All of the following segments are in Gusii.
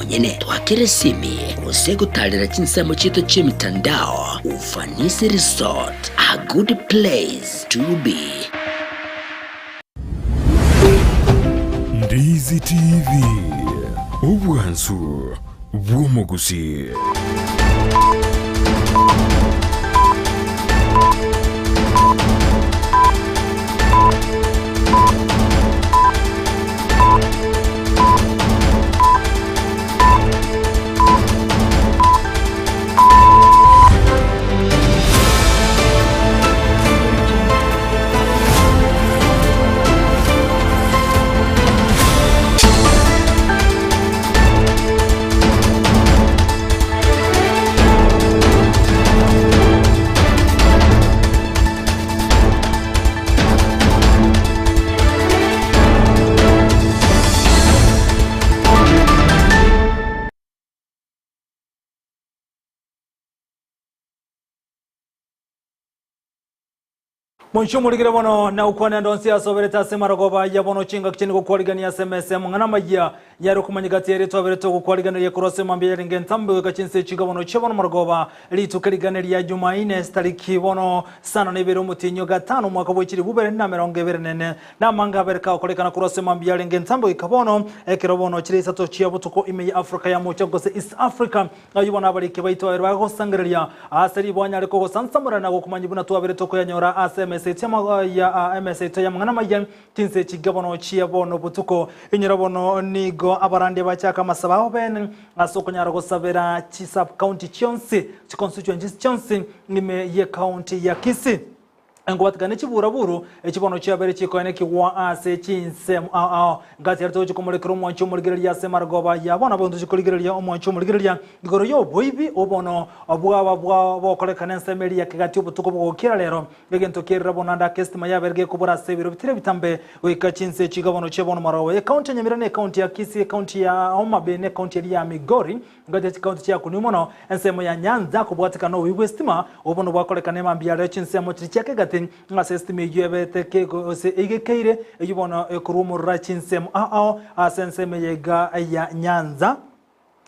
omonyene. Twakere esimi gose gotarera chinsemo chiaito chi'emitandao Ufanisi Resort, a good place to be. Ndizi TV, obwansu bw'omogusii. Monche omorigere bono na okwane ande onsi asoberete ase marogoba aya bono chingaki chinde gokwarigania ase emesa y'amang'ana amayia yare okomanya gati ere twaberete ogokwariganeria korwa ase mambia yarenge entambe goika chinsa echi iga bono chia bono marogoba rituko rigane ria Jumaine tariki bono isano na ibere omotienyi o gatano omwaka bwe chilifu ibere na emerongo ebere na ene. Namange abere kagokorekana korwa ase mambia yarenge entambe goika bono ekero bono chire isato chia botuko ime ya Africa ya mocha gose East Africa. Ayio bono abariki baito babere bagosangereria aase riboa anyare kogosansamora na gokomanyia buna twabere tokoyanyora ase emesa yaito ya emesa yaito y'amang'ana amaya, chinsa echi inga bono chia bono botuko. Inyora bono nigo abarandia bachaka amasabo abo bene ase okonyara gosabera chi sub county chionsi, chi constituencies chionsi ime ye county ya Kisii. Nkobatikana ne chiburaburu echi bono chiabeire chikoenekigwa ase chinsemo ao ao. Ngati ere togochia komorekera omwanchi omorigereria ase amarogoba ya bono abwo ntochia korigereria omwanchi omorigereria igoro y'oboibi obono bwaba bwa bokorekana ensemo eria ya kegati obotuko bogokira rero. Egento kierire bono ande ake esitima yabeire gekobora ase ebiro bitari ebitambe goika chinse echi iga bono chia bono marogoba. Ekaunti ya Nyamira ne ekaunti ya Kisii, ekaunti ya Homa Bay ne ekaunti eria ya Migori. Ngocha chikaunti chiakunigwa mono ensemo ya Nyanza kobwatekana obobe bw'esitima obo bono bwakorekana emambia yareo chinsemo chiria chia kegati ase esitima eyio ebete gose eigekeire eyio bono ekorwa omorero chinsemo ao ao ase ensemo eye iga ya Nyanza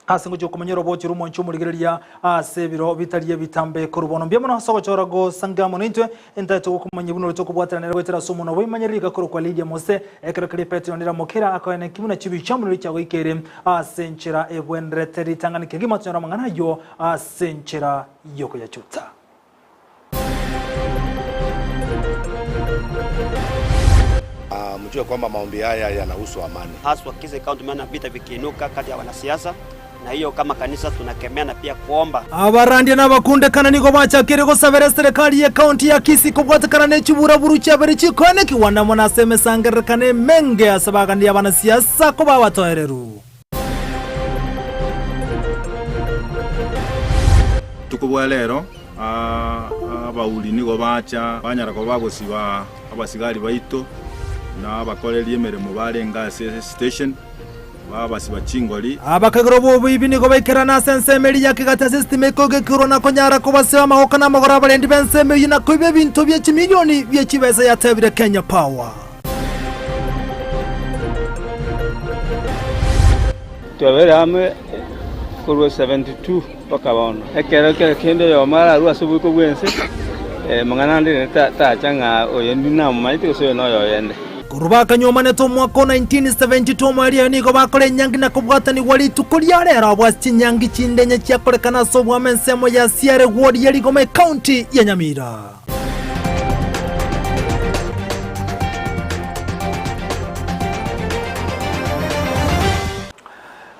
ase ngochia okomanya oroboti rw'omwanchi omorigereria ase ebiro bitari ebitambe korwa bono. Mbuya mono ase ogochora gosange amo naintwe Intaete gokomanyia buna ore tokobwatanera goetera ase omonwa bw'eimanyereri igakorokwa Lydia Mose, ekero keria Petero niramokera akoene ki buna chibicha amo nericha goikeire ase enchera ebwenerete ritang'ani kegima tonyore amang'ana ayio ase enchera y'okoyachuta. Mjue kwamba maombi haya yanahusu amani. Haswa Kisii County maana vita vikiinuka kati ya wanasiasa na hiyo kama kanisa tunakemea na pia kuomba. Abarandia na abakundekana nigo bachakire gosabera eserekari y'ekaunti ya Kisii kobwatekana ne chiburaburu chiabere chikoenekigwa namo nase emesangererekano emenge ase baganire abanasiasa koba abatoereru. Botuko bwa rero abauri nigo bacha banyara koba bagosiba abasigari baito na abakoreri emeremo barenge ase station. Babasiba chingori. Abakagera oboibi nigo baikerana ase ensemo eria ya kegati ase esitima ekogekerwa na konyara kobasiba amagoko na amagoro abarendi b'ensemo eyio na koiba ebinto bie chimilioni bie chibesa yatebire Kenya Power. Twabere amo korwa 72 mpaka bono. Ekero kera kende oyomo ararue ase oboiko bw'ense, amang'ana ande rende tacha ng'a oyo ndinamomanyete gose oyo noyo oyende. Korwa bakanyuomanete omwaka o 1972 omoerio oyo nigo bakora enyangi na kobwatanigwa rituko ria rero abwo ase chinyangi chinde inye chiakorekana ase obwamo ensemo ya Siare ward ye Rigoma ecounty ya Nyamira.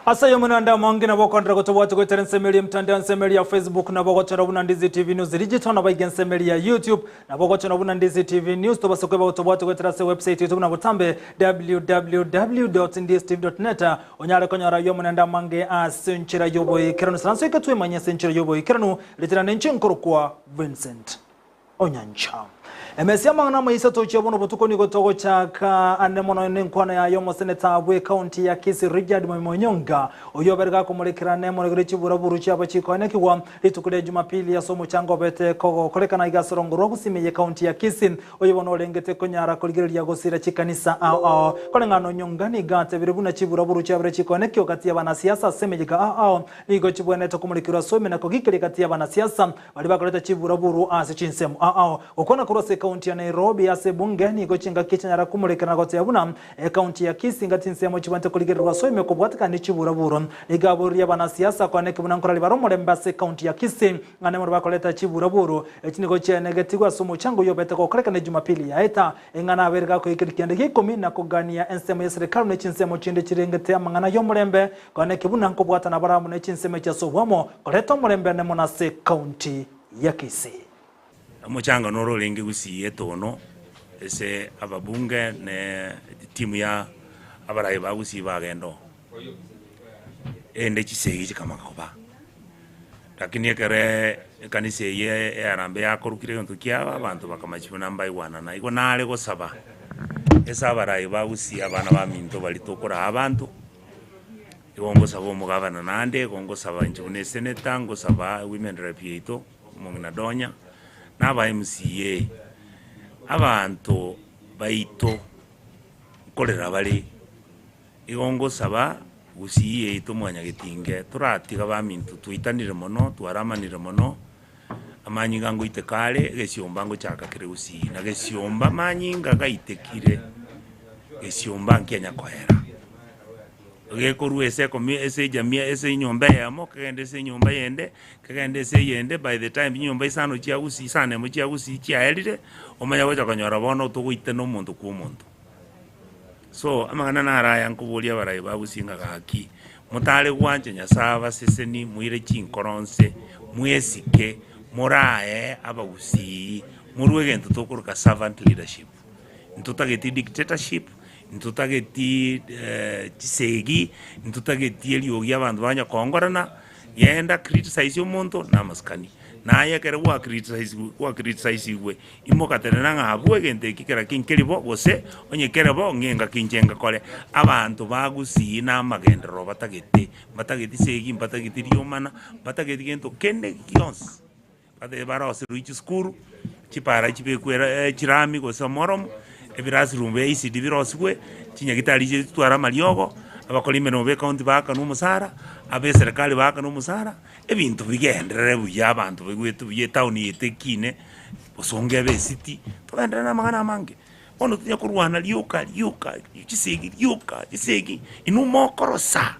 Ase ayio omonande amange nabo okondera gotobwati goetera ensemo eria emtandao ensemo eria ya Facebook nabo ogochora buna Ndizi TV News Digital nabo iga ensemo eria ya YouTube Nabo ogochora buna Ndizi TV News tobase kweba gotobwati goetera ase website yaito buna botambe www.ndiztv.net onyare konyora ayio omonende amange ase enchera y'oboikeranu. Saranso eke twemanye ase enchera y'oboikeranu ritera nenche nkorokwa Vincent Onyancha. Emesi y'amang'ana amaiso tochia bono botuko nigo togochaka ande mono nenkwana yaye omoseneta bw'ekaunti ya Kisii Richard Moima Onyonka oyio obere gakomorekera nemoregere chiburaburu chiabo chikoenekigwa rituko ria Jumapili ase omochango obete kogokorekana iga ase orongo rwa Gusii ime y'ekaunti ya Kisii oyo bono orengete konyara korigereria gosira chikanisa ao ao. Koreng'ana Onyonka nigo atebire buna chiburaburu chiabere chikoenekio gati y'abanasiasa ase emeyega ao ao nigo chibwenerete komorekerwa ase omenako gikeria gati y'abanasiasa Baria bakoreta chiburaburu ase chinsemo ao gokwana korwa ase ekaunti ya Nairobi ase ebunge nigo chingaki chianyara komorekera na goteba buna ekaunti ya Kisii nga chinsemo chibwenerete korigererwa ase oime kobwatekana ne chiburaburu. Nigo aboririe abanasiasa koaneki buna nkorari bare omorembe ase ekaunti ya Kisii ng'a nemoro bakoreta chiburaburu echi nigo chiaenegetigwe ase omochango oyio obete gokorekana ejumapili yaeta eng'ana abere gakoikeria kianda gia ikomi na kogania ensemo ye serikali ne chinsemo chinde chirengete amang'ana y'omorembe Koaneki buna nkobwatana bare amo ne chinsemo echi ase oboamo, koreta omorembe ane mono ase ekaunti ya Kisii. Omochanga noro orenge gusii etono ase ababunge ne etimu ya abarayi ba gusii bagenda oo, ende chisegi chikamanya koba. Lakini ekero ekanisa eye earambe yakorokire egento kiabo, abanto bakamanya buna mbaigwanana. Igo nare gosaba ase abarayi ba gusii abana baminto baria tokoraa abanto. Igo ngosaba omogabana naende, igo ngosaba inche buna esenator, ngosaba women rep yaito, omong'ina Donya, na aba MCA, abanto baito nkorera bare, igo ngosaba gusii yaito mwanyagetinge toratiga baminto twaitanire mono, twaramanire mono, amanyinga ngoiteka are, egesiomba ngochaka kere gusii, na gesiomba amanyinga gaitekire, gesiomba nkianya koera. Gekorwa ase ekomi ase ejamia ase enyomba eyemo, kegende ase enyomba eyende, kegende ase eyende, by the time chinyomba isano chia gusii isano emo chia gusii chiaerire, omanye gocha konyora bono togoitana omonto kwa omonto. So, amang'ana naro aya nkoboria abarai ba gusii ng'a gaki, motare gwancha Nyasaye abaseseni moire chinkoro nse, mwesike, morae abagusii, morwe egento tokoroka servant leadership. Ntotageti dictatorship, ntotageti chisegi, ntotageti eriogi abanto banya koongorana, genda criticize omonto na amasikani. Naye ekero gwa criticize gwa criticize imoka tenena ng'a abwo egento eki kera ki nkeri bo, gose onye kere bo ng'a engaki inche ngakore. Abanto bagusii na amagenderero batagete, mbatageti segi, mbatageti riomana, mbatageti gento kende gionsi. Batebie baroserwe chisukuru, chipara chibekwe era chirami gose omoromo, ebirasi room bia ECD birosigwe, chinyagitari echi chitware amariogo, abakori emeremo ba ecounty baakanwe omosara, abe eserekari baakanwe omosara, ebinto bigenderere buya abanto baigwete buya etown yaito ekine, bosongo ebe ecity, togenderere na amang'ana amange. Bono tonya korwana rioka rioka chisegi rioka chisegi, inwe mokorosa.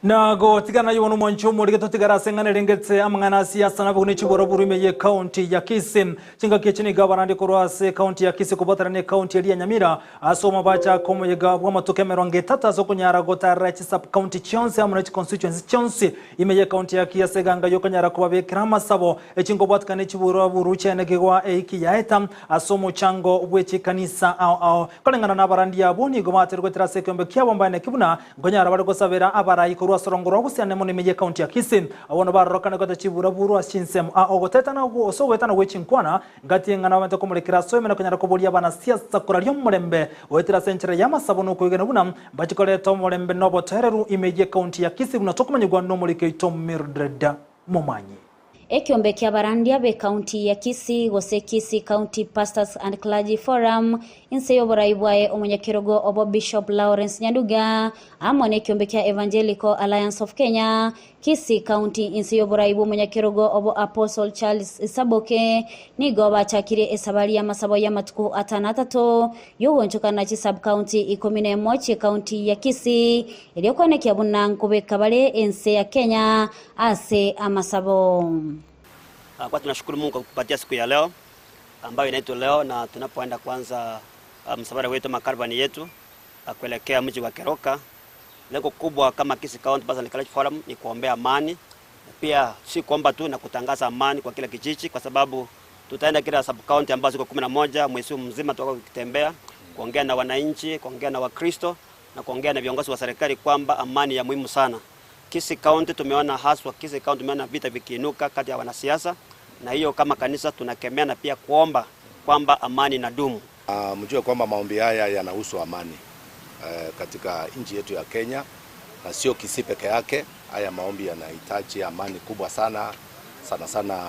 Na gotigana naye bono omwanchi omorige totigare ase eng'ana erengete amang'ana a siasa nabo ne chiboroboro ime y'ecounty ya Kisii. Chingaki echi nigo abarandi korwa ase ecounty ya Kisii kobwatana ne ecounty eria ya Nyamira ase omobachaka omoyega bw'amatuko emerongo etato ase okonyara gotarera chisub county chionsi amo ne chiconstituency chionsi ime y'ecounty ya Kisii ase eganga y'okonyara kobabekera amasabo echingobwatikana ne chiburaburu chiaenekigwa eiki yaeta ase omochango bwe chikanisa ao ao. Koreng'ana nabarandi abwo nigo baterwe goetera ase ekeombe kiabo mbaeneki buna Nkonyara bare gosabera abarai korwa ase orongo rwa gosiana mono ime y'ekaunti ya Kisii. Abwo barorokane goeta chiburaburu ase chinsemo aa ogotetana gose ogoetana gwe chinkwana ngati eng'ana bamanyete komorekera ase oime na konyara koboria abanasiasa koraria omorembe goetera ase enchera y'amasabo na okoigena buna mbache koreta omorembe na obotoereru ime y'ekaunti ya Kisii buna tokomanyigwa nomoriki oito Mildred Momanyi. Ekiombe ki'abarandia b'Ekaunti ya Kisii gose Kisii County Pastors and Clergy Forum inse y'oborai bwaye omonyakerogo obo Bishop Lawrence Nyanduga amo n'ekiombe kia Evangelical Alliance of Kenya Kisii County inse y'oborai bw'omonyakerogo obo Apostle Charles Saboke nigo bachakirie esabari y'amasabo y'amatuko atano atato y'ogoonchokana chisub-county ikomi nemo chi'ekaunti ya Kisii erio koenekia buna nkobeka bare ense ya Kenya Ase amasabo. Kwa tunashukuru Mungu kwa kutupatia siku ya leo ambayo inaitwa leo, na tunapoenda kuanza msafara wetu ama caravan yetu kuelekea mji wa Keroka. Lengo kubwa kama Kisii County Pastors and Clergy Forum ni kuombea amani, na pia si kuomba tu na kutangaza amani kwa kila kijiji, kwa sababu tutaenda kila sub county ambazo ziko 11 mwezi huu mzima, tutakuwa tukitembea kuongea na wananchi, kuongea na Wakristo na kuongea na viongozi wa serikali kwamba amani ya muhimu sana. Kisii County tumeona haswa Kisii County tumeona vita vikiinuka kati ya wanasiasa, na hiyo kama kanisa tunakemea na pia kuomba kwamba amani inadumu. Uh, mjue kwamba maombi haya yanahusu amani uh, katika nchi yetu ya Kenya na sio Kisii peke yake. Haya maombi yanahitaji amani kubwa sana sana sana,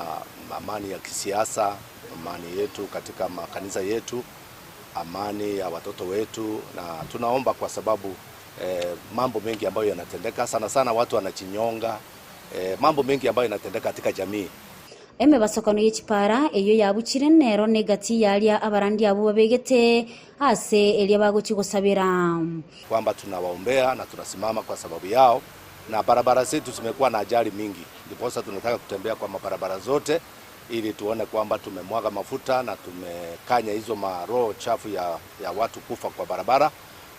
amani ya kisiasa, amani yetu katika makanisa yetu, amani ya watoto wetu, na tunaomba kwa sababu eh, mambo mengi ambayo yanatendeka sana sana, watu wanachinyonga eh, mambo mengi ambayo yanatendeka katika jamii. Emebasokano ye chipara eyio yabuchire nero negati yaria abarandi abwo babegete ase eria bagochi gosabera. Kwamba tunawaombea na tunasimama kwa sababu yao, na barabara zetu zimekuwa na ajali mingi, ndiposa tunataka kutembea kwa mabarabara zote ili tuone kwamba tumemwaga mafuta na tumekanya hizo maroho chafu ya, ya watu kufa kwa barabara,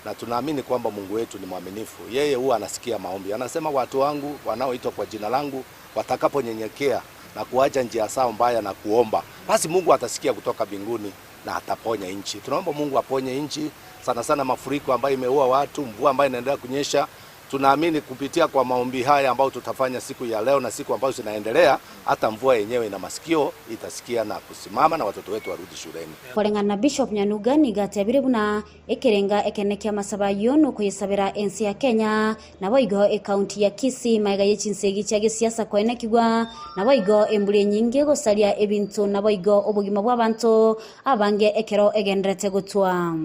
na tunaamini kwamba Mungu wetu ni mwaminifu. Yeye huwa anasikia maombi, anasema watu wangu wanaoitwa kwa jina langu watakaponyenyekea na kuacha njia zao mbaya na kuomba, basi Mungu atasikia kutoka mbinguni na ataponya nchi. Tunaomba Mungu aponye nchi, sana sana mafuriko ambayo imeua watu, mvua ambayo inaendelea kunyesha. Tunaamini kupitia kwa maombi haya ambayo tutafanya siku ya leo na siku ambazo zinaendelea, hata mvua yenyewe ina masikio itasikia na kusimama na watoto wetu warudi shuleni. Koreng'ana na Bishop Nyanuga nigo atebire buna ekerenga ekene kia amasabo ayio nokoyesabera ense ya Kenya naboigo ekaunti ya Kisii maega ye chinsegi chia gesiasa koenekigwa naboigo embura enyinge gosaria ebinto naboigo obogima bwa abanto abange ekero egenderete gotwa.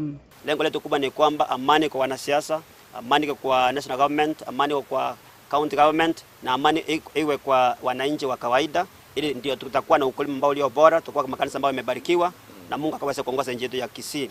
Lengo letu kubwa ni kwamba amani kwa wanasiasa, amani kwa national government, amani kwa county government na amani iwe kwa wananchi wa kawaida, ili ndio tutakuwa na ukulima ambao ulio bora, tutakuwa na makanisa ambayo yamebarikiwa na Mungu akaweza kuongoza nchi yetu ya Kisii.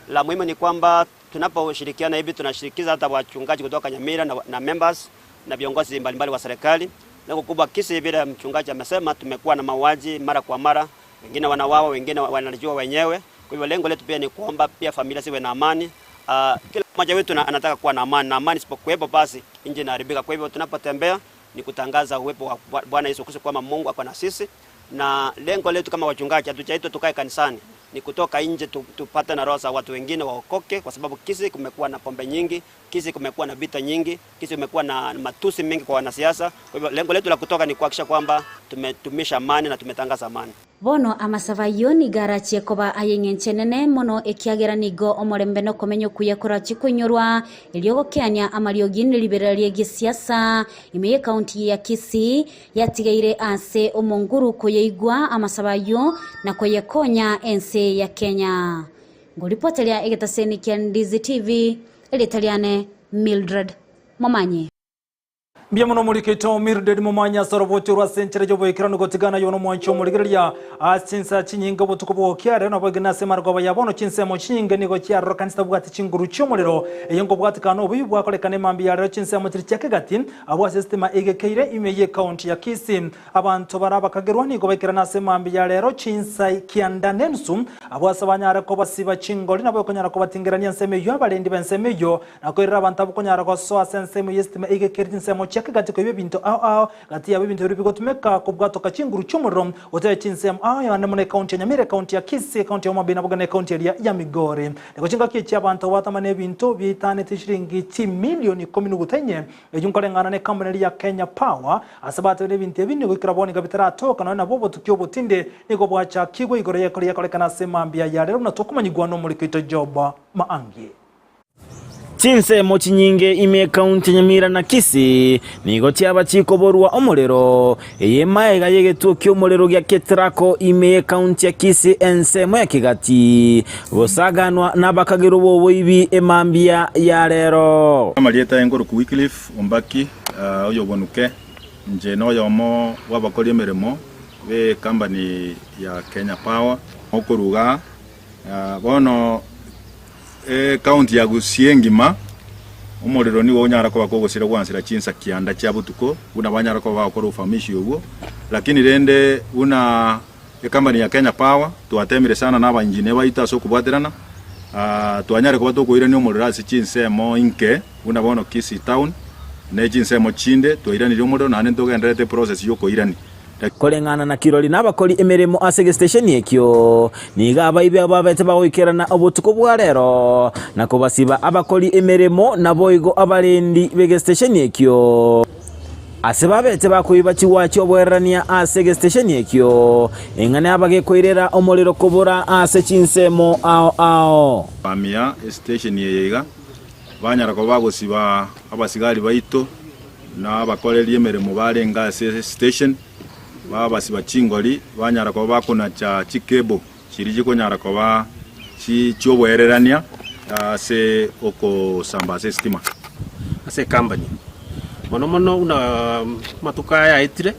La muhimu ni kwamba tunaposhirikiana hivi tunashirikiza hata wachungaji kutoka Nyamira na, na members na viongozi mbalimbali wa serikali. Lengo kubwa Kisii, vile mchungaji amesema, tumekuwa na mauaji mara kwa mara, wengine wanawawa, wengine wanajua wenyewe. Kwa hivyo lengo letu pia ni kuomba pia familia ziwe na amani. Uh, kila mmoja wetu anataka kuwa na amani, na amani isipokuwepo basi nchi inaharibika. Kwa hivyo tunapotembea ni kutangaza uwepo wa Bwana Yesu Kristo kwamba Mungu ako na sisi, na lengo letu kama wachungaji hatujaitwa tukae kanisani, ni kutoka nje tupate na roho za watu wengine waokoke, kwa sababu Kisii kumekuwa na pombe nyingi, Kisii kumekuwa na vita nyingi, Kisii kumekuwa na matusi mengi kwa wanasiasa. Kwa hivyo lengo letu la kutoka ni kuhakikisha kwamba tumetumisha amani na tumetangaza amani. Bono amasabo ayio nigo arachie koba aye eng'encho enene mono ekiagera nigo omorembe na okomenya okuya korachie koinyorwa erio ogokeania amariogi ne riberera ria egesiasa ime ye ekaunti ya Kisii yatigeire ase omonguru koyaigwa amasabo ayio na koyekonya ense ya Kenya. Ngoripoteria egetaseni kia Ndizi TV erieta riane Mildred Momanyi. Mbuya mono omorikeito Mildred Momanyi ase orobocho rwa ase enchera y'oboikeranu gotigana yono omwanchi omorigereria ase chinsa chinyinge obotuko bwokia rero nabo egene ase emargoba ya bono chinsemo chinyinge nigo chiarorokani chitabwati chinguru chi'omorero eye nkobwatikana oboyio bwakorekana emambia ya rero chinsemo chiri chia kegati abwo ase esitima egekeire ime ye county ya Kisii abanto bare abakagerwa nigo baikerana ase emambia ya rero chinsa kianda na enusu abwo ase banyare kobasiba chingori nabo ekonyara kobatingerania ensemo eyio abarendi b'ensemo eyio nakoirera abanto abwo konyara gosoa ase ensemo y'esitima egekeire chinsemo chia Gati koiba ebinto ao ao gati yabo ebinto biria bigotumeka kobwatoka chinguru chi'omorero gotebia chinsemo ao yande mono ekaunti ya Nyamira, ekaunti ya Kisii, ekaunti ya Homa Bay naboigo na ekaunti eria ya Migori. Nigo chingaki echi abanto batamana ebinto biaetanete chiringi chimilioni ikomi nuguta inye eyio nkoreng'ana na ekampuni eria ya Kenya Power ase batebire ebinto ebi nigo goikera bono iga bitaratoka nonya nabo obotuki obotinde nigo bwachakigwe igoro y'ekori yakorekana ase mambia ya rero buna tokomanyigwa nomoriko oito Job Maangi. Chinsemo chinyinge ime ekaunti ya Nyamira na Kisii nigo chiaba chikoborwa omorero, eye magega y'egetuo ki'omorero gia Ketraco ime y'ekaunti ya Kisii ensemo ya Kigati gosaganwa nabakagerwa b'oboibi emambia ya rero. Amarieta y'enkoruku Wycliffe Ombaki oyobonuke, inche noyomo bw'abakori emeremo b'ecompany ya Kenya Power. Okoruga bono Ekaunti ya Gusii engima, omorero nigo onyara koba kogosira gwansera chinsa kianda chia botuko, buna banyara koba bagokora ofahamishi obwo. Lakini rende buna ecompany ya Kenya Power twatemire sana na abaengineer baito ase okobwaterana, twanyare koba tokoirania omorero ase chinsemo inke buna bono Kisii town ne chinsemo chinde twairanirie omorero naende ntogendererete eprocess yokoirania. Koreng'ana na kirori na abakori emeremo ase egesitesheni ekio, nigo abaibi abwo babete bagoikerana obotuko bwa rero, na kobasiba abakori emeremo naboigo abarendi b'egesitesheni ekio. Ase babete bakoiba chigwachi oboererania ase egesitesheni ekio, eng'ana abagekoirera omorero kobora ase chinsemo ao ao. Bamia esitesheni eye iga, banyara koba bagosiba abasigari baito na abakoreri emeremo barenge ase esitesheni, babasiba chingori, banyara koba bakonacha chicable chiria chikonyara koba chioboererania ase okosamba ase esitima. Ase ecompany mono mono buna amatuko aya aetire,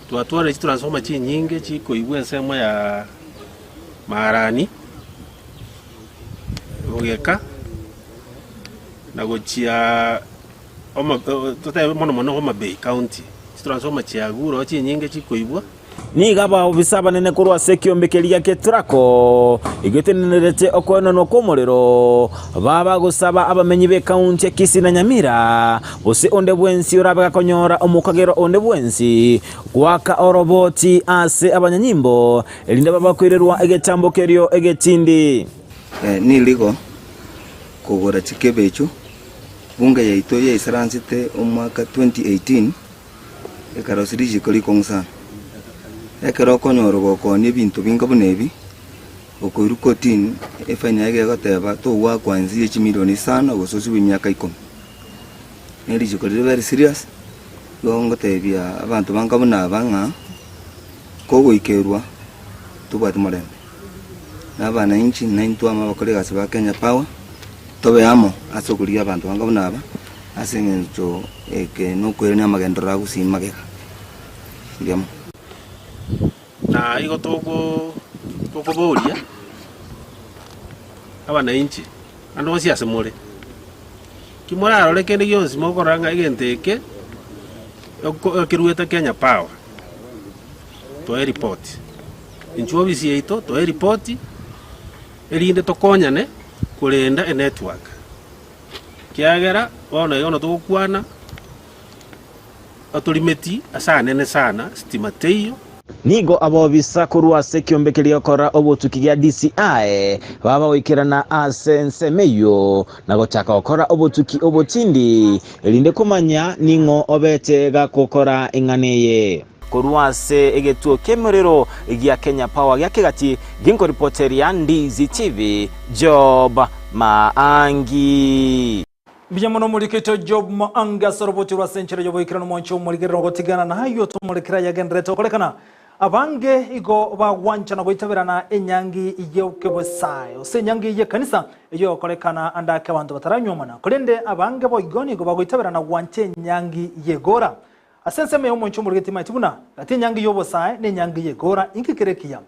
twatwarire chitransformer chinyinge chikoigwa ensemo ya Marani, Bogeka, na gochia Homa totebe mono mono Homa Bay county, chitransformer chiagure oo chinyinge chikoibwa. Nigo abaofisa abanene korwa ase ekiombe keria gia Ketrako egetenenerete okoenanwa kw'omorero, baba gosaba abamenyi b'ekaunti ya Kisii na Nyamira, gose onde bwensi orabe gakonyora omokagera onde bwensi goaka oroboti ase abanyanyimbo, erinde babakoirerwa egetambo kerio egetindi. Nirigo kogora chikebe echio, bunge yaito yaisaransete omwaka 2018 Ekarosia richiiko rikong'u sana. Ekero okonyora gokoonia ebinto binga buna ebi, okoirwa kotini, efaini yaye egoteba togoakwa inse ye chimilioni isano gose osibwe emiaka ikomi. Ne richiiko rire very serious, igo ngotebia abanto banga buna aba ng'a, kogoikerwa tobwati morembe. Na abananchi naintwe amo abakori egasi ba Kenya Power, tobe amo ase okorigia abanto banga buna aba. Ase engencho eke nokoirania amagenderero a gusii magega. Mbuya mono. Na igo tokoboria abanainchi ande bonsi ase more, ki morarore kende gionsi mokorora ng'a egento eke ekeruete Kenya Power, toe ripoti. Inchuo ofisi yaito toe ripoti, erinde tokonyane korenda enetwork. Ekiagera bono iga buna togokwana, batorimeti ase anene sana, sitima teiyo. Nigo abobisa korwa ase ekiombe keria gokora obotuki gia DCI baba goikerana ase ensemo eyio na gochaka gokora obotuki obotindi erinde komanya ning'o obete gakokora eng'ana eye. Korwa ase egetuo ki'emorero gia Kenya Power gia Kegati, ginkoripoteria Ndizi TV, Job Maangi. Mbuya mono omorikito Job Maangi ase oroboti rwa ase enchera y'oboikeranu omwancho omorigerera ogotigana na ayio tomorekere ayagendererete gokorekana. Abange igo bagwancha na goitaberana enyangi y'ekebosae gose enyangi y'ekanisa eyio egokorekana ande ake abanto bataranyuomana. Korende abange boigo nigo bagoitaberana gwancha enyangi y'egora. Ase ensemo y'omonche omorigeti timanyeti buna gati enyangi y'obosae na enyangi y'egoora inki kere ekiya.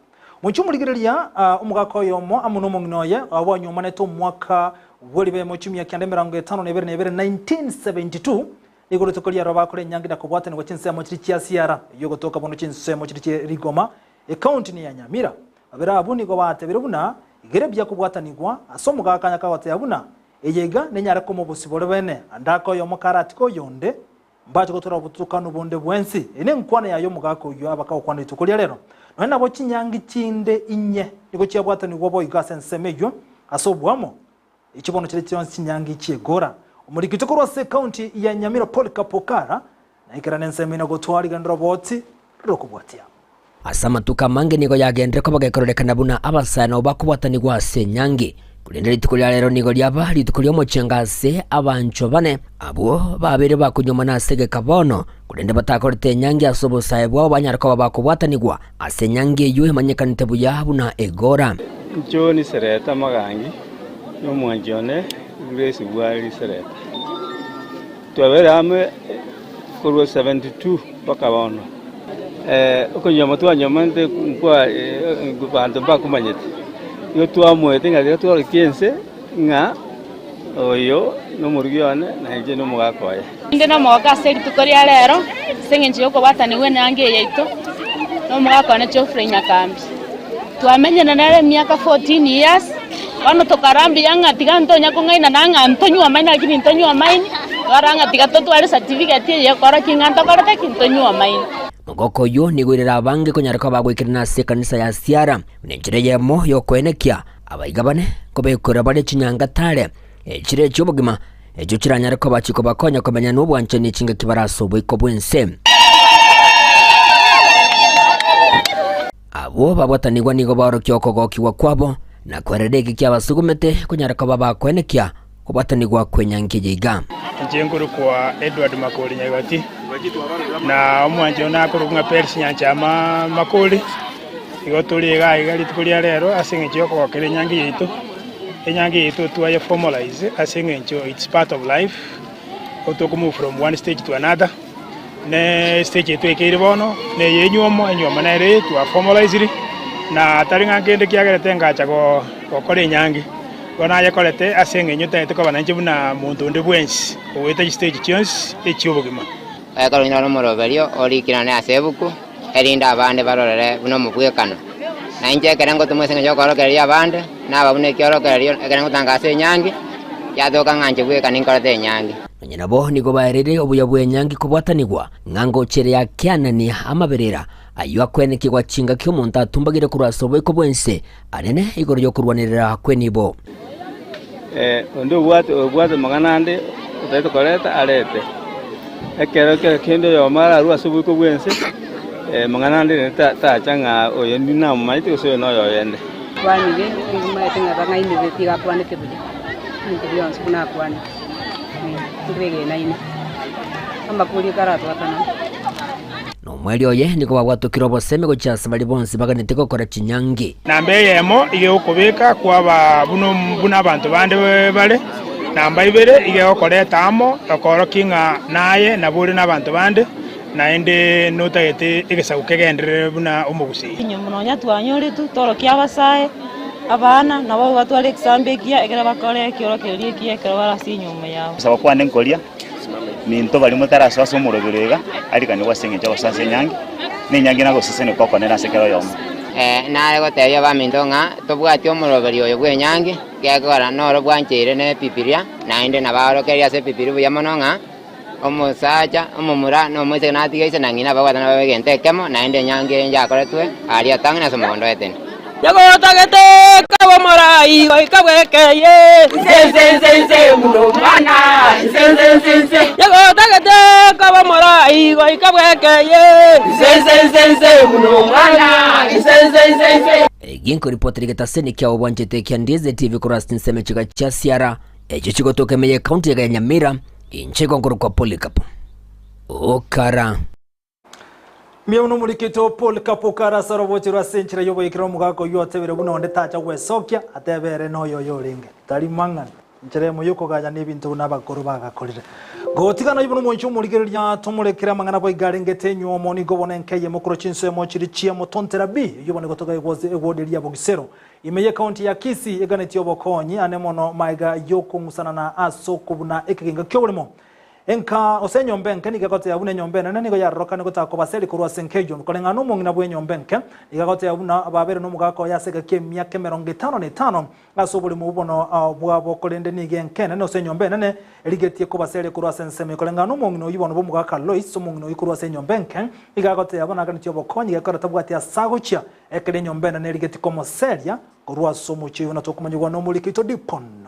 Omonche omorigereria omogaka oyomo amo nomong'ina oye, abwo banyuomanete omwaka bw'eribemo chimia kianda emerongo etano na ebere na ebere, 1972, nigo rituko riaroro bakora enyangi na kobwatanigwa chinsemo chiria chia Siara, eyio egotoka bono chinsemo chiria chie Rigoma, ekaunti neya Nyamira. Babere abwo nigo batebire buna igere buya kobwatanigwa ase omogaka onye kagoteba buna eye iga nenyare komoa obosibore bene, ande ake oyomo karatike oyonde Mbache gotora obotukanu bonde bwensi. Eye nenkwana yaye omogaka oyio abakagokwana rituko ria rero. Nonya nabo chinyangi chinde inye nigo chiabwatanigwa boigo ase ensemo eyio ase oboamo. Echi bono chire chionsi chinyangi chi'egora. Omorikito korwa ase ekaunti ya Nyamira Polycarp Okara naikerane ensemo eye na gotwara rigena roboti rokobwatia. Ase amatuko amange nigo yagenderire koba gekororekana buna abasae nabo bakobwatanigwa ase enyangi. Korende rituko ria rero nigo riaba rituko ri'omochengo ase abanchwa bane, abwo babeire bakonyuomana ase egeka bono, korende batakorete enyangi ase obosae bwabo banyare koba bakobwatanigwa ase enyangi eyio emanyekanete buya buna egora. John Sereta Magangi, nomwanchi one Grace Bwari Sereta. Twabere amo korwa 72 mpaka bono. Okonyuoma twanyuomanete nkwa abanto mbakomanyete, nigo twamoete ng'a riria twarokia ense ng'a oyo nomorugi one na inche nomogaka oye. Inde nomogoka ase rituko ria rero, ase engencho y'okobwatanigwa enyangi eye yaito nomogaka one Geoffrey Nyakambi. Twamenyire nere emiaka 14 years, bono tokarora mbuya ng'a tiga ntonya kong'ainana ng'a ntonywe amaino lakini ntonywe amaino, twarora ng'a tiga totware certificate eye ekorokia ng'a ntokorete ki? Ntonywe amaino. Mogoko oyio nigo oirire abange konyara koba bagoikerana ase ekanisa ya Siara buna enchera eyemo y'okoenekia abaiga bane kobekorera bare chinyangatare echire chi'obogima. echio chiranyare koba chikobakonya komenya nobwanchani chingaki bare ase oboiko bw'ense. Abwo babwatanigwa nigo baorokia okogokigwa kwabo, na kwerera eki kiabasugumete konyara koba bakoenekia kobwatanigwa kw'enyangi eye iga. Inche nkorokwa Edward Makori Nyaigoti, na omwanchi one akorokwa ng'a Peris Nyanchama Makori. Igo tore iga iga rituko ria rero ase eng'encho yokogokera enyangi yaito. Enyangi yaito twaye formalize ase eng'encho it's part of life, gotoka move from one stage to another. Ne stage eye twaikeire bono neye enywomo, enywomo nere eye twa formalized na tari ng'a kende kiagerete ngacha gokora enyangi. Bono nayekorete ase eng'encho ntagete koba nainche buna monto onde bwensi ogoeta chistage chionsi echi'obogima. Ekero onyore omoroberio orikerane ase ebuku, erinde abande barorere buna omobwekano. Na inche ekero ngotomwa ase engencho y'okoorokereria abande, naba buna ekiorokererio ekero ngotangasa enyangi, yatoka ng'a inche bweka ninkorete enyangi. Nonya nabo nigo baereire obuya bw'enyangi kobwatanigwa, ng'a ngocha ere ya Kianani amaberera, ayio akwenekigwa chingaki omonto atumbagire korwa ase oboiko bw'ense, anene igoro y'okorwanerera kw'enibo. Onde obwate obwate amang'ana ande otagete koreta arete, ekero kero kende oyomo ararue ase oboiko bw'ense, amang'ana ande rende ta tacha ng'a oyo ndinamomanyete gose oyo noyo oyende. Kwanire, nigo ng'a bang'ainereretie iga akwanete buya, ebinto bionsi buna akwanete, mbegenaine, amakori karatwatanane. Na omweri oye nigo babwatokire obosemi gochia ase baria bonsi baganeti gokora chinyangi. Namba eyemo iga egokobeka kwaba buna buna abanto bande bare, namba ibere iga egokoreta amo ekoorokia ng'a naye nabo ore nabanto bande, naende notagete egesaku kegenderere buna omogusii. Nyuma nonya twanyoretwe, torokie abasae, abana, nabo batware egesambe ekiya ekero bakore ekiorokererio ekiya ekero bare ase enyomba yabo. Gosaba kwane nkoria, Minto baria motarasoa ase omorobero iga, ariganigwe ase engencho y'ogosoa ase enyangi, na enyangi nagoseseneka okonene ase kera oyomo. Nare gotebia abaminto ng'a tobwati omoroberio oyo bw'enyangi, gekogera noro bwancheire ne Ebibilia, naende nabaorokererie ase Ebibilia buya mono ng'a omosacha, omomura, na omoiseke natige ise na ng'ina babwatane babe egento ekemo, naende enyangi eye yakoretwe aria tang'ani ase omogondo o Edeni. Yagotagete kaba omorai goika bwekeye. Inse inse inse inse buna omwana inse inse inse inse. Yagotagete kaba omorai goika bwekeye. Inse inse inse inse buna omwana inse inse inse inse. Egi nkoripotera egetaseni kiao bwanchete ekia Ndize TV korwa ase chinsemo chiga chia Siara, echio chigotoka ime ye county ya Nyamira, inche igo nkorokwa Polycarp Okara. Mbuya buna omorikete o Paul Kapoka arasare obocherwa ase enchera y'oboikera omogaka oyio otebire buna onde tacha gwesokia atebe ere noyo oyo orenge. Tari mang'ana. Enchera emo y'okogayana ebinto buna abakoro bagakorire. Gotigana oyio buna omwanchi omorigereria tomorekere amang'ana boigo arengete enywomo nigo bono enka eyemo korwa chinsemo chiria chia Motontera B eyio bono egotoka egwodi eria Bogisero ime y'ecounty ya Kisii eganetie obokonyi ane mono maega y'okong'usanana ase okobuna ekegenga ki'oboremo Enka, gose enyomba enke, nigo egoteba buna enyomba enene nigo yarorokane gotaka kobaseria korwa ase enka eyio. Koreng'ana nomong'ina bw'enyomba enke, nigo agoteba buna babeire nomogaka oye ase egeka ki'emiaka emerongo etano na etano ase oborimo bono bwabo, korende nigo enka enene gose enyomba enene erigetie kobaseria korwa ase ensemo eyio. Koreng'ana nomong'ina oyio bono bw'omogaka Lois, omong'ina oyio korwa ase enyomba enke, nigo agoteba buna aganetie obokonyi gekogera tabwati ase agochia ekero enyomba enene erigetie komoseria korwa ase omochie oyio buna tokomanyigwa nomoriki oito Dipon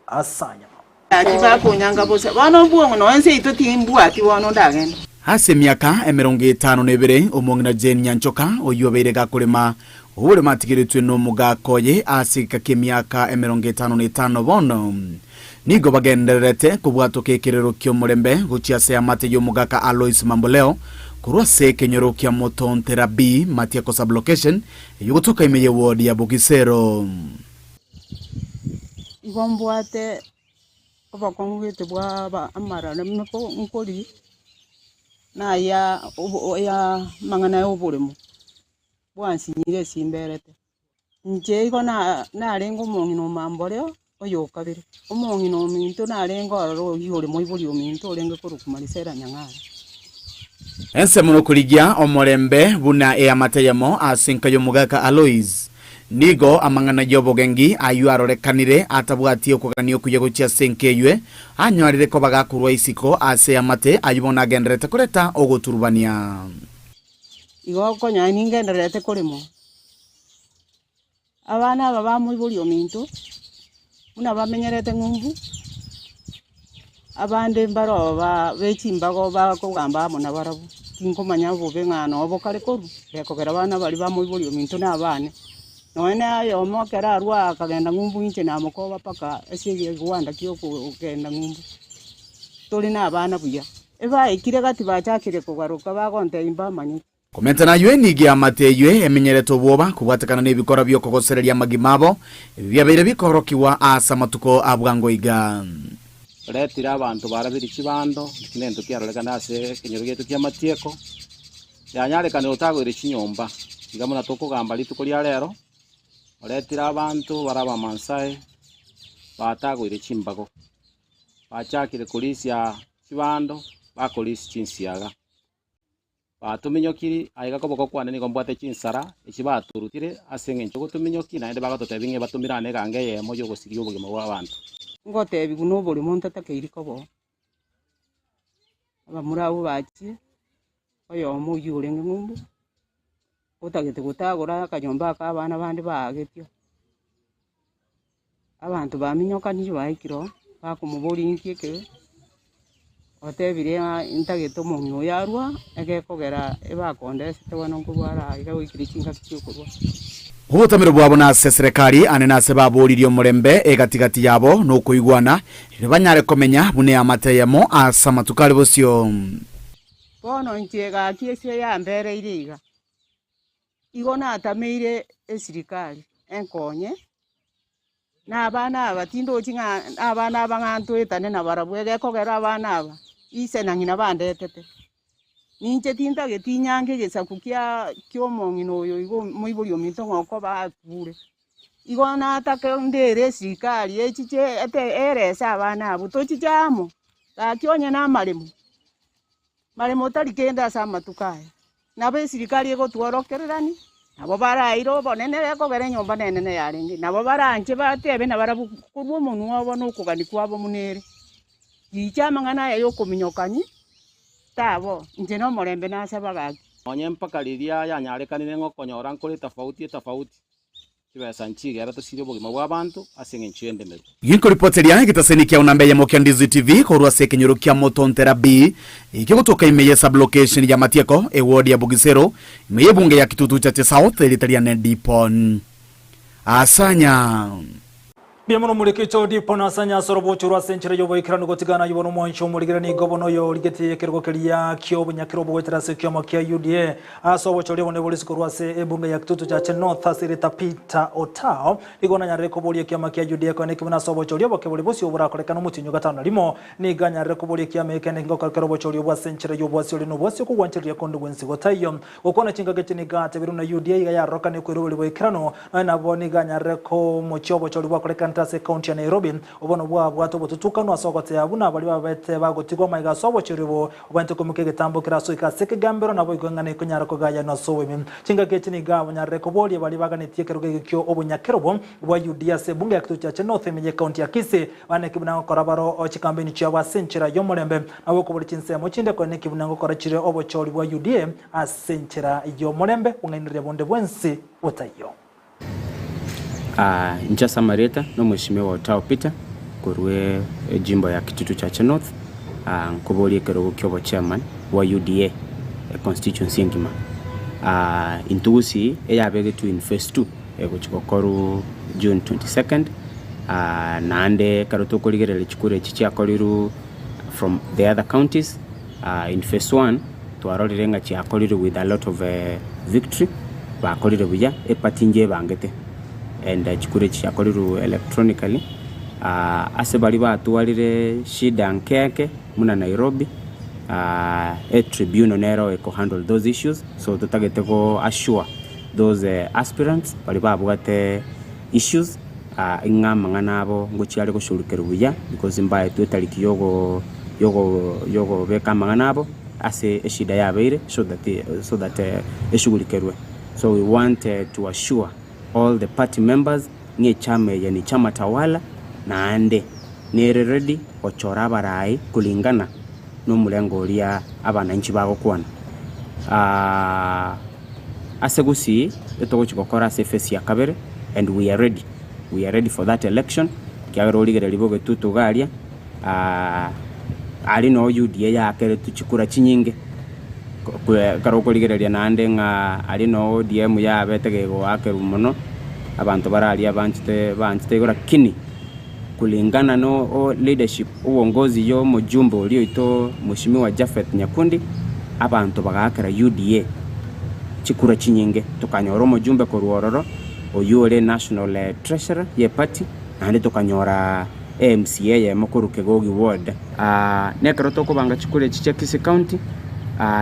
Asanyama. Gaki bakonyanga bosa. Bono mbwong'o nonya ense yaito timbwati bono ndagende. Ase emiaka emerongo etano na ebere, omong'ina Jane Nyanchoka, oyio obeire gakorema oboremo atigeretwe nomogaka oye ase egeka ki'emiaka emerongo etano na etano bono, nigo bagendererete kobwatoka ekerero ki'omorembe gochia ase eamate y'omogaka Alois Mamboleo korwa ase ekenyoro kia Motontera B, Matiako Sub-location, eyio gotoka ime y'eward ya Bogisero. Igo mbwate obokong'u gete bwa aba amararamiko nkori, naya obo ya amang'ana ya oboremo, bwansinyire esimberete. Inche igo na narenge omong'ina omamboreo oyo okabere, omong'ina ominto narenge ororo oywo ore moibori ominto orenge korokwa Marisela Nyang'ara. Ensemo nokorigia omorembe buna eamate eyemo ase enka y'omogaka Alois. Nigo amang'ana y'obogengi ayio arorekanire atabwati okogania okuya gochia ase enka eywe, anyorire koba gakorwa isiko ase eamate ayio bono agendererete koreta ogoturubania. Igo okonyora ningendererete korema. Abana aba ba moibori ominto, buna bamenyerete ng'umbu, Abande mbaroo ba bechimbago bakogamba amo nabarabwo, tinkomanya obobe ng'a nobo kare korwa, gekogera abana baria bamoiboria ominto na abane. Nonya na oyomo ekero arwa akagenda ng'umbu inche namokoba mpaka ase egewanda kia okogenda ng'umbu. Tore na abana buya. Ebaikire gati bachakire kogaruka bagontebia mbamanyeti. Komenta naywe nigo eamate eywe emenyerete obwoba kobwatekana nebikora bi'okogosereria amagima abo, ebi biabeire bikoorokigwa ase amatuko a bwango iga. Retire abanto barabirie chibando, eki nento kiarorekane ase ekenyoro giaito ki'amatieko, yanyarekanire otagoire chinyomba. Iga buna tokogamba rituko ria rero, oretire abanto bare Abamansae batagoire chimbago, bachakire korisia chibando, bakorisia chinsiaga. Batominyokirie, aiga koboko kwane nigo mbwate chinsara echi batorutire ase engencho y'ogotominyokia, naende bagototebia ng'a ebatomire ane eganga eyemo y'ogosiria obogima bw'abanto. Ngotebigwa noborimo ntatakeiri koba oo. Abamura abwo bachie, oyomo oyio orenge ng'umbu, otagete gotagora akanyomba aka abana bande baagetio. Abanto baminyokanire baikire oo, bakomoboria inki ekebe, otebire ng'a ntagete omong'ina oyo arwe aa, egekogera ebakondesete bono nkorwara aa iga goikire chingaki chia okorwa. Obotamero bwabo nase eserekari ane nase baboririe omorembe egati-gati yabo na okoigwana, erio banyare komenya buna eamate eyemo ase amatuko are bosio. Bono inche egaki ase yambereire iga, Igo natameire esirikari enkonye, na abana aba tindochi ng'a abana aba ng'a ntoetane nabarabwo egekogera abana aba ise na ng'ina bandetete. Ninche tintageti nyange egesaku kia kia omong'ina oyo igo omoibori ominto ng'a okoba akure. Igo natake ndere esirikari echiche ete erese abana abwo tochiche amo, gaki onye na amaremo, maremo tari kende ase amatuko aya. Nabo esirikari egotworokererania, nabo baraire obonene gekogera enyomba nenene yarenge, nabo baranche batebe nabarabwo korwa omonwa obo na okogania kwabo buna ere. Riicha amang'ana aya y'okominyokania, tabo, inche nomorembe nasaba gaki. Nonye mpaka riria yanyarekanire ng'a okonyora nkore etafauti etafauti, Chibesa nchigera tosirie obogima bw'abanto ase engencho y'endemeru. Ginkoripoteria egetaseni kiao namba eyemo kia Ndizi TV korwa ase ekenyoro kia Motontera B ekio gotoka ime ye sublocation ya Matieko eward ya Bugisero ime y'ebunge ya Kitutu Chache South erita riane Dipon Asanya. Mbuya mono omoriki oito Dipon Asanya ase orobocho rwa ase enchera y'oboikeranu gotigana ayio bono omwancho omorigera nigo bono oyo origetie ekerogo keria ki'obonyakera obogoetera ase ekioma kia UDA ase obochori obonene bore isiko korwa ase ebunge ya Kitutu Chache North ase erieta Peter Otao Nigo nanyarire koboria ekiama kia Yudea koene ki buna ase obochori oboke bore bosio borakorekane omotienyi o gatano na rimo. Nigo anyarire koboria ekiama ekeene ngokora obochori obwo ase enchera y'oboasi ore noboasi okogwanchereria konde gwensi gotaiyo. Gokwana chingaki echi nigo atebirie buna Yudea iga yarorokane okoiroberia boikeranu, nonya nabo nigo anyarire komochia obochori bwakorekanete ase ekaunti ya Nairobi. Obo nobwo abwate obotutukanu ase ogoteeba buna baria babete bagotigwa amaiga ase obochori obo Obwenerete koimokia egetambo kerasoike ase ekegambero, naboigo eng'ana ekonyara kogayanwa ase oboime. Chingaki echi nigo abanyarire koboria baria baganetie ekerogo eke ki'obonyakerobo bwa Yudea ase ebunge ya Kitutu Chache North ime y'ekaunti ya Kisii. Baneki buna gokora baro chikambeni chiabo ase enchera y'omorembe, nabo okoboria chinsemo chinde koeneki buna ngokora chire obochori bwa Yudea ase enchera y'omorembe bong'ainereria bonde bwensi botaiyo. Inche ase amarieta nomweshimiwa Otao Peter korwa ejimbo ya Kitutu Chache North, nkoboria ekerogo kia obochairman bwa UDA econstituency engima. Intwe gusii eyabegetwe in phase 2 egochi gokorwa June 22nd naende ekero tokorigereria chikura echi chiakorirwe from the other counties In phase one twarorire ng'a chiakorirwe with a lot of victory, bakorire buya, eparty njebangete and chikura echi chiakorirwe electronically ase baria batwarire shida nke ake buna Nairobi, e tribunal nero eko handle those issues, so totagete go assure those aspirants baria babwate issues Ing'a amang'ana abo ngochia are gosurukerwa buya, because mbaetwe etariki yogo yogo yogobeka amang'ana abo ase eshida yabeire so that so that eshugurikerwe. So we want to assure all the party members ng'a echama eye ni chama tawala naende nere ready gochora abarai kulingana nomorengo oria abananchi bagokwana. Ase gusii etogochi gokora ase efesi ya kabere and we are ready, we are ready for that election ekiagera origereria bogetutu iga aria. Aria noo UDA yaakeretwe chikura chinyinge, ekero okorigereria naende ng'a aria noo ODM yabete gegoakerwa mono, abanto bare aria banchete banchete igo lakini kulingana na o leadership uongozi ya omojumbe oria oito Mheshimiwa Japheth Nyakundi, abanto bagaakera UDA chikura chinyinge, tokanyora omojumbe korwa ororo, oyio ore national treasurer ye party, naende tokanyora eMCA eyemo korwa Kegogi ward. Nekero tokobanga chikura echi chia Kisii County,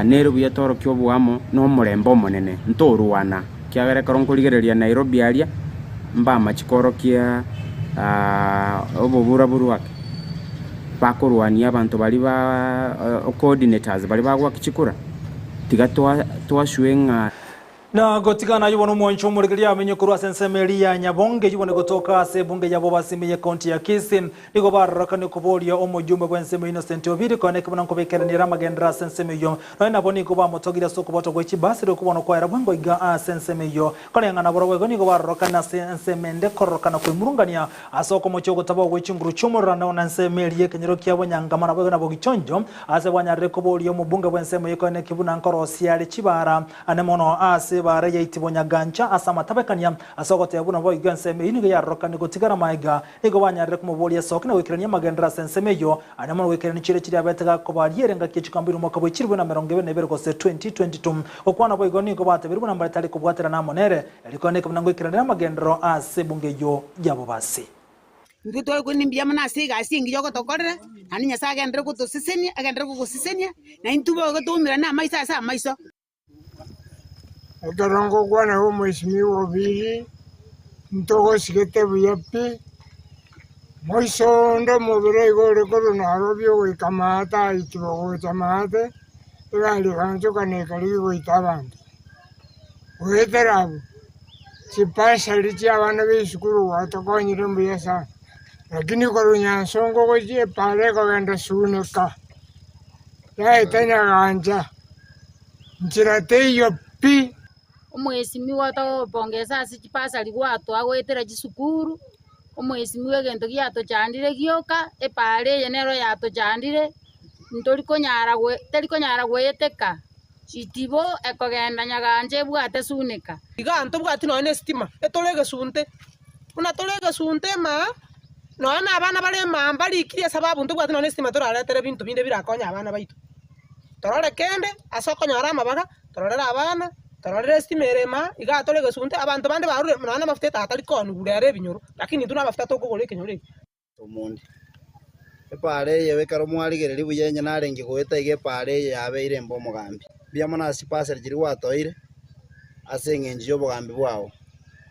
nere buya torokie oboamo na omorembe omonene, ntorwana, ekiagera ekero nkorigereria Nairobi aria, mbamachi korokia oboburaburu ake, bakorwania abanto baria ba coordinators baria bagoaka chikura, tiga twasue ng'a. Na gotigana ayio bono omwancho omorigereria amenye korwa ase ensemo eria ya Nyabonge, eyio bono egotoka ase ebunge yabo basime ye county ya Kisii. Nigo barorekane koboria omojumbe bw'ensemo Innocent Obiri koeneki buna nkobekerania ere amagenderero ase ensemo eyio. Nonya nabo nigo bamotogirie ase okobwatwa gwe chibasari okwo bono kwaera bwango iga ase ensemo eyio. Koreng'ana barobwo igo nigo barorokane ase ensemo ende kororokana kwemurungania ase okomochia ogotabao gwe chinguru chi'omororano na ensemo eria y'ekenyoro kia Bonyangama naboigo na Bogichonjo ase bwanyarire koboria omobunge bw'ensemo eyio koeneki buna nkorosia are chibara Ane mono ase ebaara ya Itibonyagancha ase amatabekania, ase ogoteba buna boigo ensemo eyio nigo yarorokane gotigara magega, nigo banyarire komoboria esoki na goikerania amagenderero ase ensemo eyio. Ane mono goikerania chiira chiria abete gakobaria ere engaki ye chikambi omwaka bwe chilifu na emerongo ebere na ebere gose 2022. Gokwana boigo nigo batebirie buna mbare tari kobwaterana amo nere, erio koeneke buna ngoikeranere amagenderero ase ebunge eyio y'abobasi. Intwe twaikwanire mbuya mono ase egasi engiya ogotokorera, naende Nyasae agenderere gotosesenia, agenderere gogosesenia, na intwe boigo toumerane amaiso ase amaiso. Ekero ngokwana omwesimigwa Obiri, ntogosigete buya pi, moiso onde omobere igo ore korwa Nairobi ogoika maate aitirwe gocha maate, egari egaonchoka na ekarigia goita abanto. Goetera abwo, chipasari chi'abana b'esukuru gwatokonyire mbuya sana, lakini korwa Nyansongo gochia epara ekogenda Suneka, yaeta Nyagancha, nchera teiyo pi. Omwesimigwa otogopongesa ase chipasari gwatoa goetera chisukuru, omwesimigwa egento giatochandire gioka, epara eye nero yatochandire, ntori konyara goe teri konyara goeteka. Chitibo ekogenda nyagancha ebwate suneka. Iga ntobwati nonya nesitima, etore egesunte. Buna tore egesunte emaa, nonya na abana bare emaa mbarikirie esababu ntobwati nonya nesitima toraretere ebinto binde birakonye abana baito. Torore kende ase okonyora amabaga, tororere abana, tororere esitima ere emaa, igaa tore egesunte, abanto bande barure nonya na amafuta etaya tari koonigwa rero ebinyoro, lakini intwe namafuta tokogora ekenyoro eke. Omonde. Epaara eye ekero mwarigereria buya onye narenge goeta iga epaara eye yabeire embe omogambi. Mbuya mono ase chipasari chiria gwatoeire ase eng'encho y'obogambi bwao.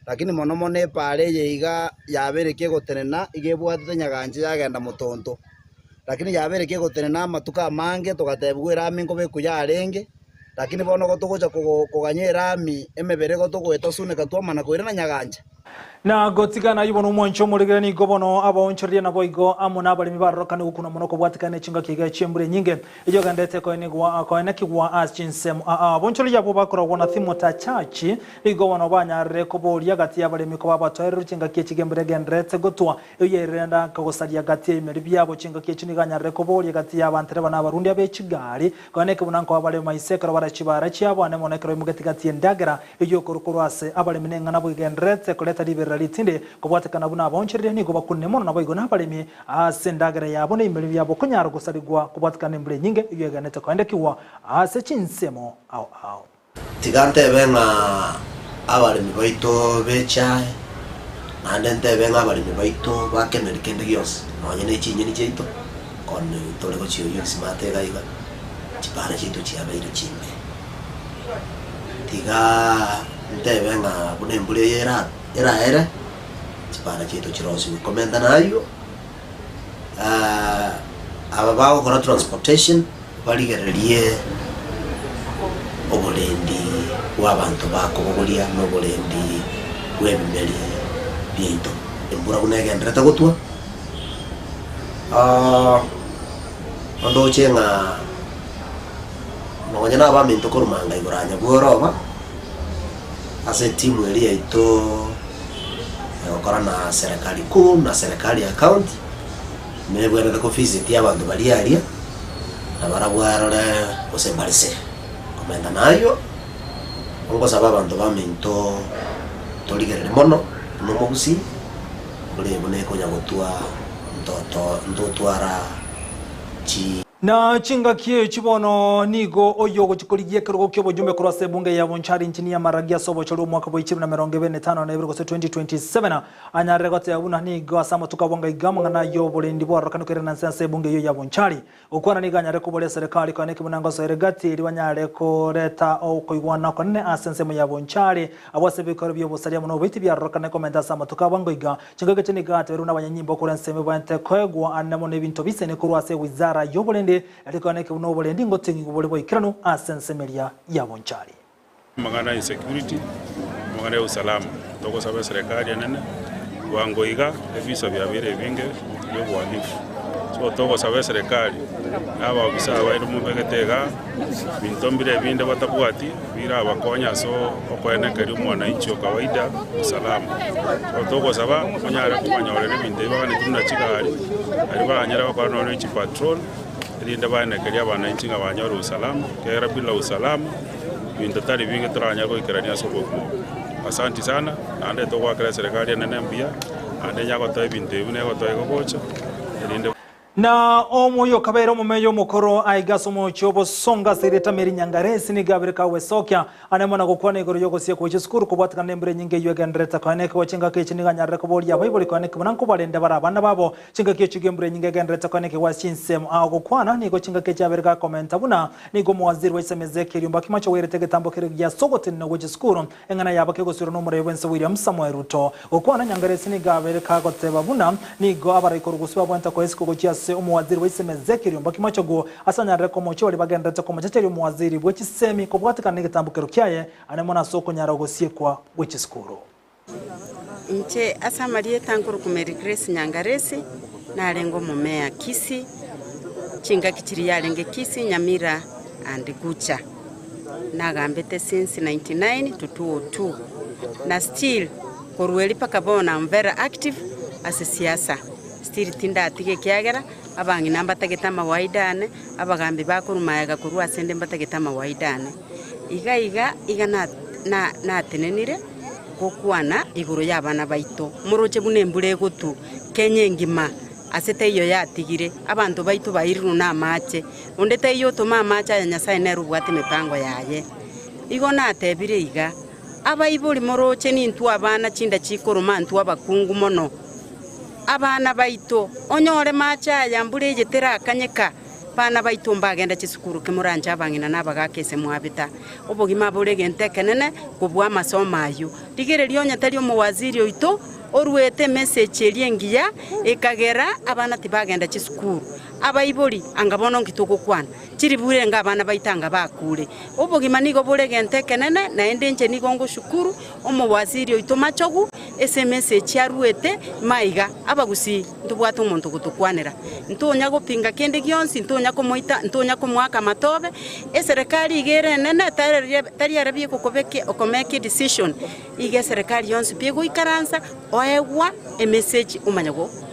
Lakini mono mono epaara eye iga yabeire kegotenena iga ebwatete nyagancha yagenda motonto. Lakini yabeire kegotenena amatuko amange togatebiwa erami nkobekwa yarenge, lakini bono igo togocha koganya erami emebere igo togoeta suneka twamana koirana nyagancha. Na gotigana ayio bono omwancho omorigere nigo bono abaonchoreria naboigo amo nabaremi barorokane gokuna mono kobwatikana ne chingaki iga chi'embura enyinge eyio egenderete koenigwa koenekigwa ase chinsemo aa. Abaonchoreria abwo bakoragwa na Thimota Chachi nigo bono banyarire koboria gati y'abaremi koba abatoereru chingaki echi g'embura egendererete gotwa eyio yairerenda kogosaria gati y'ebimeri biabo chingaki echi nigo anyarire koboria gati y'abantereba na abarundi ab'echigari koeneki buna nkoba bare maiso ekero bare chibara chiabo ane mono ekero baimogeti gati y'endagera Eyio okorwa ase abaremi neng'ana bwegendererete koreta riberera ritindi, kobwatekana buna abaonchoreria nigo bakunire mono naboigo nabaremi ase endagera yabo na ebimeria biabo konyara gosarigwa kobwatekana nembura enyinge eyio egenete koendekigwa ase chinsemo ao ao. Tiga ntebe ng'a abaremi baito b'echae, naende ntebe ng'a abaremi baito ba kemeri kende gionsi, nonye ne chinyeni chiaito, koni tore gochioyia ebisimate iga iga, chipara chiaito chiabeire chimbe. Tiga ntebe ng'a buna embura eye era eraere, chipara chiaito chirosigwe. Komenta nayio, aba bagokora transportation barigererie oborendi bwa abanto bakobogoria na oborendi bwa ebimeri biaito. Embura buna egenderete gotwa, ondoche ng'a. Nonya nabaminto korwa manga igoro aa Nyabworoba, ase etimu eria yaito egokora na serikali kuu na serikali ya county, nebwenerete ko visit abanto baria aria. Na barabwo arore gose mbare safe. Komenta nayio, ngosaba abanto baminto torigererie mono buna omogusii, ore buna ekonya gotwa ntoto ntotwara chi. Na chingaki echi bono nigo oyio ogochia korigia ekerogo ki'obojumbe korwa ase ebunge ya Bonchari Engineer Maragi ase obochori omwaka bwa ichiri na emerongo ebere na etano na ebere gose 2027 anyarire goteba buna nigo ase amatuko abwo ngaiga amang'ana y'oborendi bwarorokanwe koirana nse ase ebunge eyio ya Bonchari. Gokwana nigo anyare koboria eserekari konya neki buna ngosoere gati erio banyare koreta okoigwana okonene ase ensemo ya Bonchari abwo ase ebikoro bi'obosaria amo noboiti biarorokane komenta ase amatuko abwo ngoiga Chingaki echi nigo ateberwe nabanyanyimbo korwa ensemo ebwenerete koegwa amo nebinto bisene korwa ase ewizara y'oborendi, erio konya neki buna oborendi ngoting'igwa bore boikeranu ase ensemo eria ya Bonchari. Amang'ana ya insecurity, amang'ana ya usalama, togosaba eserekari enene bwango iga ebisa biabeire ebinge bia obohalifu. So togosaba eserekari na abaofisa abaino mobegete igaa, binto mbire ebinde batabwati birabakonye ase okoenekeria omwananchi o kawaida usalama. So togosaba monyare kobanyorera ebinto ebi baganetie buna chigari, nario baranyare gokora nonye ne chipatrol, erinde baenekerie abananchi ng'a banyore usalama, ekiagera bila usalama. Ebinto tari binge toranyare goikerania ase obogima obo. Asanti sana, naende togoakera eserekari enene mbuya, naende enyare gotoa ebinto ebi buna egotoa igo gocha, erinde. Na omoyio okabeera omomeya omokoro aiga ase omochie obosongo ase erieta Mary Nyangaresi nigo abere kagwesokia ane mono gokwana igoro y'ogosia kwa chisukuru kobwatekana nembura enyinge eyio egendererete koenekigwa chingaki echi nigo anyarire koboria abaibori koeneki buna nkobarende bare abana babo chingaki echi embura enyinge egendererete koenekigwa ase chinsemo aa gokwana nigo chingaki echi abere gakomenta buna Nigo omowaziri bwa Iseme Ezekiel Ombaki Macha oirete egetambo keria gia ase ogotenena gwe chisukuru, eng'ana yabo kegosirwa n'omorai bw'ense William Samoei Ruto. Gokwana Nyangaresi nigo abeire kagoteba buna nigo abarai korwa gusii babwenerete koa isiko gochia ase omowaziri bwa Iseme Ezekiel Ombaki Machogu ase anyarire komochia baria bagendererete komochecheria omowaziri bwe chisemi kobwatekana negetambo kero kiaye ane mono ase okonyara ogosiekwa gwe chisukuru. Inche ase amarieta nkorokwa Mary Grace Nyangaresi, narenge omomeya Kisii, chingaki chiria yarenge Kisii, Nyamira and Gucha. Nagambete since 99 to 2002, na still korwa erio mpaka bono am very active ase siasa. Still tindatiga ekiagera abang'ina mbatagete amawaida ane, abagambi bakorwa magega korwa ase nde mbatagete amawaida ane. Iga iga iga na na natenenire gokwana igoro y'abana baito. Moroche buna embura egotwa Kenya engima, ase taiyo yatigire, abanto baito bairirwe namache. Onde taiyo otoma amache aya Nyasae nere obwate emepango yaye. Igo natebire iga, abaibori moroche nintwe abana chinda chikoroma ntwe abakungu mono. Abana baito, onyore mache aya mbura eye terakanyeka. Bana baito mbagende chisukuru ki moranche abang'ina na abagaaka ase mwabeta. Obogima bore egento ekenene kobua amasomo ayio. Rigereria onye tari omowaziri oito oruete emessage eria engiya ekagera abana tibagenda chisukuru. Abaibori anga bono nki togokwana? Chiribu renge abana baito anga bakure. Obogima nigo bore egento ekenene naende inche nigo ngoshukuru omowaziri oito Machogu ase emessage aruete maiga abagusii. Ntobwate omonto ogotokwanera, ntonya gopinga kende gionsi, ntonya komoita, ntonya komoaka amatobe. Eserekari iga ere enene, tari ere bieka okobeka okomake edecision, iga eserekari yonsi pi egoikaransa, oegwa emessage omanye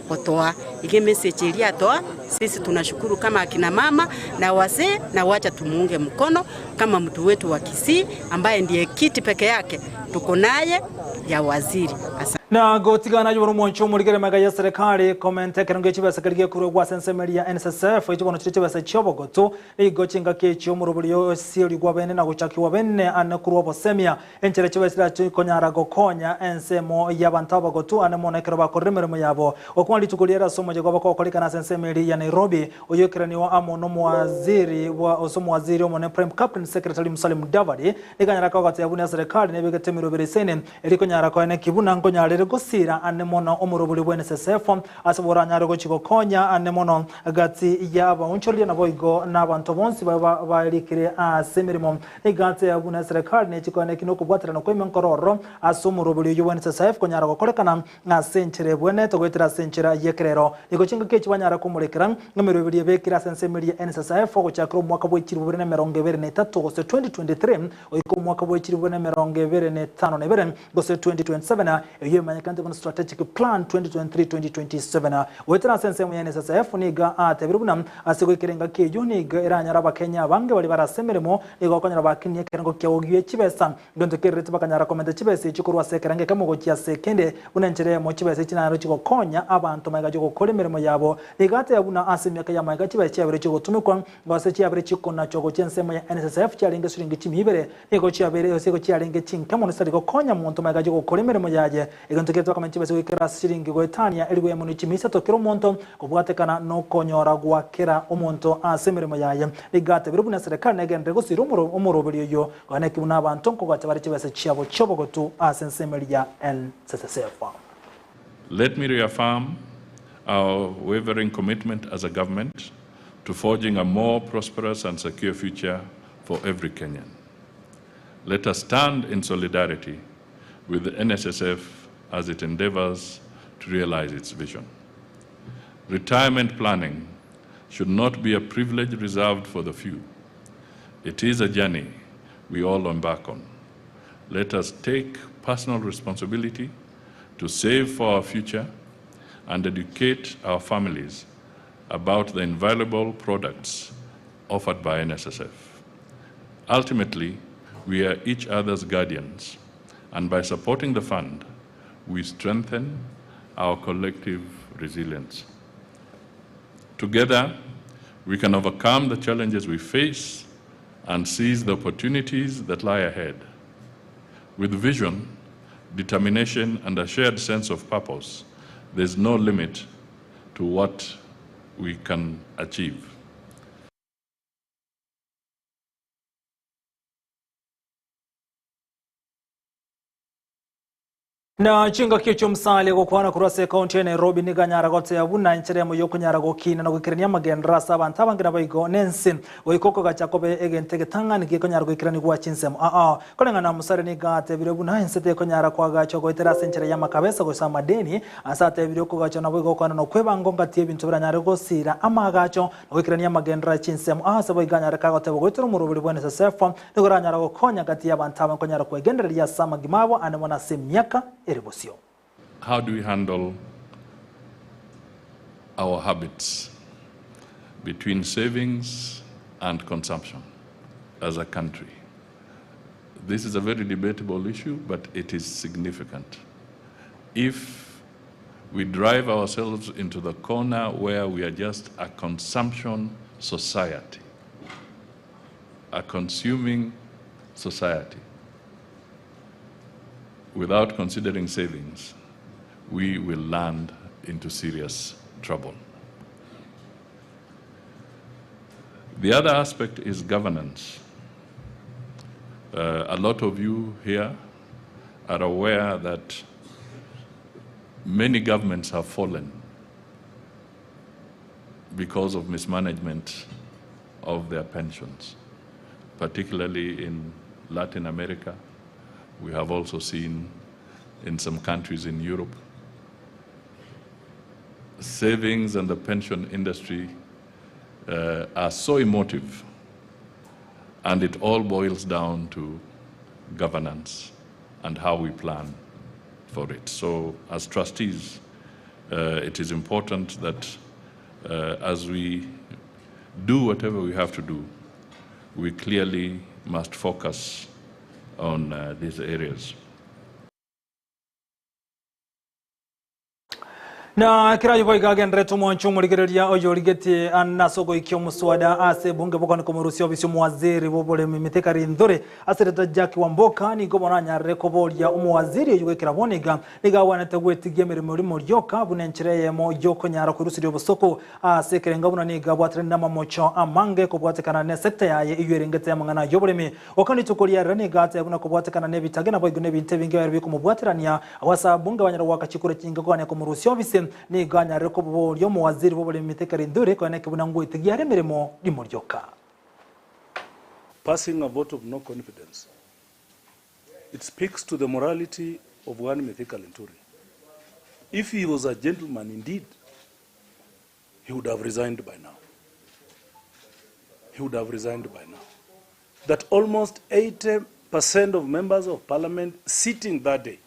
gotoa. Iga emessage eria atoa, sisi tunashukuru kama akina mama na wazee na wacha tumuunge mkono kama mtu wetu wa Kisii ambaye ndiye kiti peke yake tuko naye ya waziri. Asante. Na gotigana ayio bono omwancho omorigere magega ya serikali komenta ekerengo gie chibesa keria gekorwegwa ase ensemo eria ya NSSF echio bono chire chibesa chiobogotu nigo chingaki echio omorobori osiorigwa bene na gochakigwa bene ane korwa obosemia enchera chibesa chirache konyara gokonya ensemo y'abanto abagotu ane mono ekero bakorire emeremo yabo gokwana rituko riare ase omoyega obakokorikana ase ensemo eria ya Nairobi oyoikeraniwa amo nomowaziri bwa ase omowaziri omonene Prime Cabinet Secretary Musalia Mudavadi nigo anyara kogotebia buna eserekari nebegete emeroberi esene Erio konyara koene ki buna nkonyarere gosiira ane mono omorobori bw'NSSF ase boranyare gochia gokonya ane mono gati y'abaonchoreria naboigo nabanto bonsi babe barikire ase emeremo egati ya buna eserekari nechi koene ki nokobwaterana kw'emenkoro ororo ase omorobori oyio bw'NSSF konyara gokorekana ase enchera ebwenerete goetera ase enchera y'ekerero. Nigo chingaki echi banyare komorekera emeroberi ebekire ase ensemo eria ya NSSF gochakera omwaka bwe 2023 gose 2023 Goika omwaka bwe chilifu bibere na emerongo ebere na etano na ebere, gose 2027, eyio emanyete. emanyekanete buna Strategic Plan 2023-2027. Goetera ase ensemo ya NSSF nigo atebire buna ase goikera engaki eyio nigo eranyore abakenya abange baria bare ase emeremo nigo okonyora bakinie ekerengo kiabo gie chibesa. Gento kererete bakanyara komenta chibesa echio korwa ase ekerengo ekemo gochia ase ekende, buna enchera eyemo chibesa echi naro chigokonya abanto magega y'ogokora emeremo yabo. Nigo ateba buna ase emiaka ya magega chibesa chiabere chigotumekwa, gose chiabere chikonachwa gochia ensemo ya NSSF chiarenge siringi chimia ibere, nigo chiabere gose nigo chiarenge chinke mono chitari gokonya monto magega y'ogokora emeremo yaye. Egento keria twakomenya chibesa goikera ase siringi goetania elifu eyemo ne chimia isato kera omonto, kobwatekana nokonyora gwa kera omonto ase emeremo yaye. Nigo atebire buna eserekari negenderere gosira omoroberio oyio Nonya neki buna abanto nkogacha bare chibesa chiabo chi'obogotu ase ensemo eria ya NSSF. Let me reaffirm our unwavering commitment as a government to forging a more prosperous and secure future for every Kenyan. Let us stand in solidarity with the NSSF as it endeavors to realize its vision. Retirement planning should not be a privilege reserved for the few. It is a journey we all embark on. Let us take personal responsibility to save for our future and educate our families about the invaluable products offered by NSSF. Ultimately, we are each other's guardians, and by supporting the fund, we strengthen our collective resilience. Together, we can overcome the challenges we face and seize the opportunities that lie ahead. With vision, determination, and a shared sense of purpose, there's no limit to what we can achieve. Na chingaki echio Musalia gokwana korwa ase ekaunti ya Nairobi nigo anyara goteba buna enchera emo yokonyara gokina na goikerania amagenderero ase abanto abange naboigo nense goika okogacha kobe egento egetang'ani gekonyara goikeranigwa chinsemo aa. Koreng'ana na Musalia nigo atebire buna ense tekonyara koagachwa goetera ase enchera y'amakabesa gose amadeni ase atebire okogachwa naboigo gokwana nokwebango ngati y'ebinto biranyare gosira amaagacho na goikerania amagenderero chinsemo aa ase boigo anyare kagoteba goetera omoroberi bwa NSSF Nigo oranyare gokonya gati y'abanto aba nkonyara kwegendereria ase amagima abo ande mono ase emiaka ere bosio. How do we handle our habits between savings and consumption as a country? This is a very debatable issue, but it is significant. If we drive ourselves into the corner where we are just a consumption society, a consuming society, without considering savings, we will land into serious trouble. The other aspect is governance. Uh, a lot of you here are aware that many governments have fallen because of mismanagement of their pensions, particularly in Latin America. We have also seen in some countries in Europe. Savings and the pension industry uh, are so emotive, and it all boils down to governance and how we plan for it. So, as trustees, uh, it is important that uh, as we do whatever we have to do, we clearly must focus on uh, these areas. Na ekero ayio boigo agenderete omwancho omorigereria oyorigetie ase ogoikia omoswada ase ebunge bokani komorusia obisi omowaziri bw'oboremi Mithika Linturi ase erieta Jack Wamboka nigo bono anyarire koboria omowaziri oyio goikera bono iga nigo agwenerete gwetigia emeremo rimo rioka buna enchera eyemo yokonyara kweruseria obosoko ase ekerengo buna nigo abwateranie namamocho amange kobwatekana nesecta yaye eyio erengete amang'ana y'oboremi Goka rituko riarire nigo atebia buna kobwatekana nebitage naboigo nebinto ebinge biaye bikomobwaterania. Abwo ase abunge banyare goaka chikura chinyinge kogania komorusia obise, nigo anyarire koboboria omowaziri bw'oboremi Mithika Linturi koeneki buna ngwetigia are emeremo rimo rioka. Passing a vote of no confidence, it speaks to the morality of one Mithika Linturi. If he was a gentleman indeed, he would have resigned by now. He would have resigned by now. That almost 80% of members of parliament sitting that day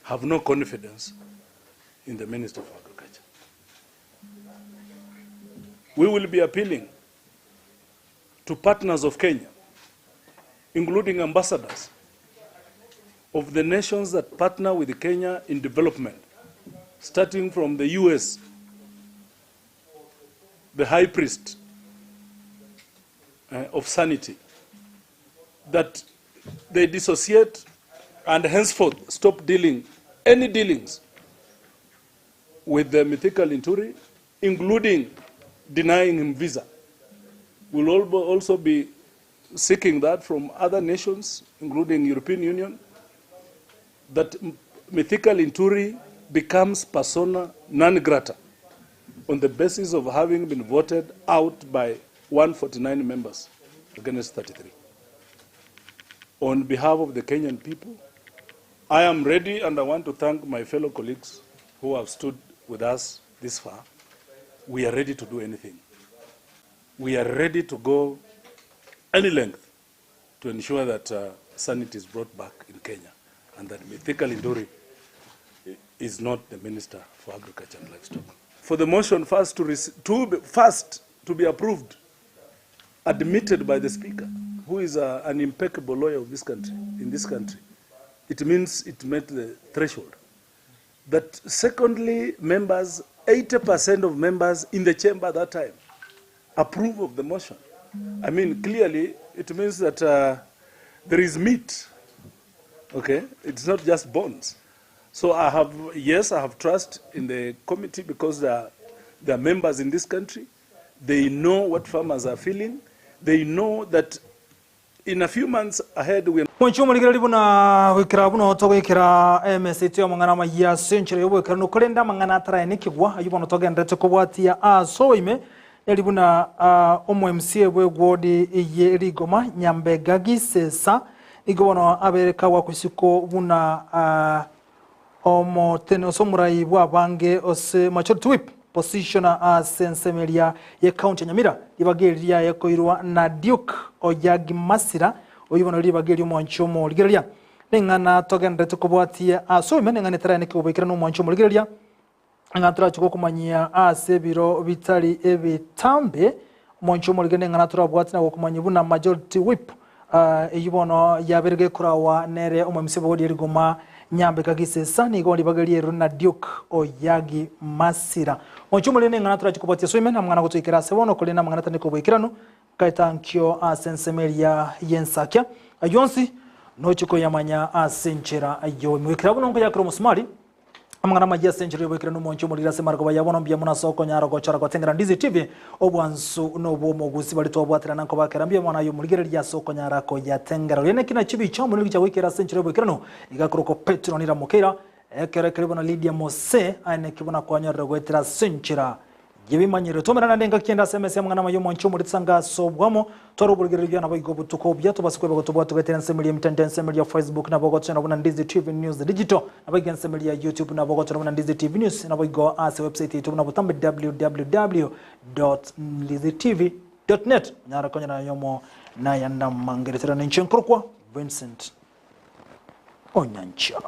have no confidence in the Minister for Agriculture. We will be appealing to partners of Kenya, including ambassadors of the nations that partner with Kenya in development, starting from the US, the high priest uh, of sanity, that they dissociate and henceforth stop dealing any dealings with the Mithika Linturi, including denying him visa. We'll also be seeking that from other nations, including European Union, that Mithika Linturi becomes persona non grata on the basis of having been voted out by 149 members against 33. On behalf of the Kenyan people, I am ready and I want to thank my fellow colleagues who have stood with us this far. We are ready to do anything. We are ready to go any length to ensure that sanity is brought back in Kenya and that Mithika Linturi is not the Minister for Agriculture and Livestock. For the motion first to, to be, first to be approved, admitted by the Speaker, who is an impeccable lawyer of this country, in this country, it means it met the threshold. That secondly, members, 80% of members in the chamber at that time approve of the motion. I mean, clearly, it means that there is meat, okay? It's not just bones. So I have, yes, I have trust in the committee because they are members in this country. They know what farmers are feeling. They know that in a few months ahead we Mwanchi omorigereri buna goikera buna togoikera emeseti y'amang'ana amaya ase enchera y'oboikeranu korende amang'ana ataraenekigwa aywo bono togenderete kobwatia ase oime eri buna omo MCA bwe ward eye Rigoma Nyambega Gisesa nigo bono abere kagwa buna omotene ase omorai bwa abange ase majority whip position ase ensemeria ye county ya Nyamira ribaga eri riaye koirwa na Duke Oyagi Masira oyo bono ribaga eri omwanchi omorigereria neng'ana togenderete kobwatia ase oime neng'ana etaraeneke oboikera na omwanchi omorigereria ng'a turachi gokomanyia ase ebiro bitari ebitambe omwanchi omorigereria neng'ana turabwati na gokomanyia buna majority whip eywo bono yabere gekorawa nere omomisia bogori erigoma Nyambeka Gisesa nigo ribaga rieru na Duke Oyagi Masira omwanchi omorigereria neng'ana turachi kobwatia ase oime namang'ana gotoikera ase bono korende namang'ana atandika oboikeranu kaetankio ase ensemeria yensakia ayonsi nochi koyamanya ase enchera yoimwikira buno nkoyakira omusumari amang'ana amaya ase enchera yoboikera nomonche omorire ase mariko bayabo mbuya mono ase okonyara gochora gotengera Ndizi TV obwansu nobwomogusi bari twabwaterana nkobakera mbuya mono ayo omorigereria ase okonyara koyatengera oria neki nachi bicho mono gicha goikera ase enchera yoboikerano igakorokwa Petro nira Mokeira ekero ekero bono Lydia Mose aene kibona kwanyorera goetera ase enchera yebimanyire tomerana ndenga kienda ase emesa y'amang'ana amaya omonche omoritisa ase obwamo twara oborigereria nabo igo obotuko obuya tobase kweba gotobwa togetera ensemo ya emitandao ensemo ya Facebook nabo gochora buna Ndizi TV News Digital nabo igo ensemo ya YouTube nabo gochora buna Ndizi TV News nabo igo ase website yaitu buna botambe www.ndizitv.net nyara konyora yomo nayanda mangeretera ninche nkorokwa Vincent Onyancha.